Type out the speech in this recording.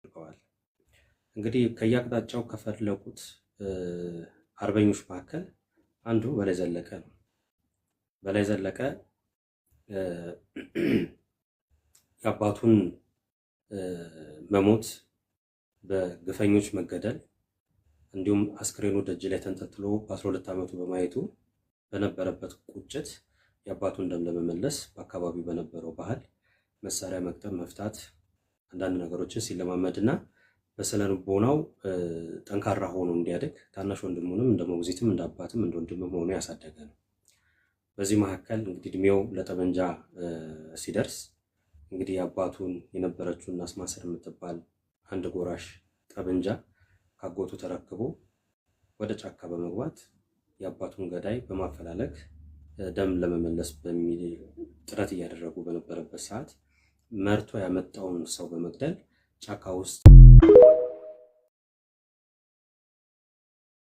አድርገዋል። እንግዲህ ከየአቅጣጫው ከፈለቁት አርበኞች መካከል አንዱ በላይ ዘለቀ ነው። በላይ ዘለቀ የአባቱን መሞት፣ በግፈኞች መገደል እንዲሁም አስክሬኑ ደጅ ላይ ተንጠልጥሎ በ12 ዓመቱ በማየቱ በነበረበት ቁጭት የአባቱን ደም ለመመለስ በአካባቢው በነበረው ባህል መሳሪያ መግጠም፣ መፍታት፣ አንዳንድ ነገሮችን ሲለማመድ እና በስነ ልቦናው ጠንካራ ሆኖ እንዲያድግ ታናሽ ወንድሙንም እንደ ሞግዚትም እንደ አባትም እንደ ወንድምም ሆኖ ያሳደገ ነው። በዚህ መካከል እንግዲህ እድሜው ለጠመንጃ ሲደርስ እንግዲህ አባቱን የነበረችውን አስማስር የምትባል አንድ ጎራሽ ጠመንጃ ካጎቱ ተረክቦ ወደ ጫካ በመግባት የአባቱን ገዳይ በማፈላለግ ደም ለመመለስ በሚል ጥረት እያደረጉ በነበረበት ሰዓት መርቶ ያመጣውን ሰው በመግደል ጫካ ውስጥ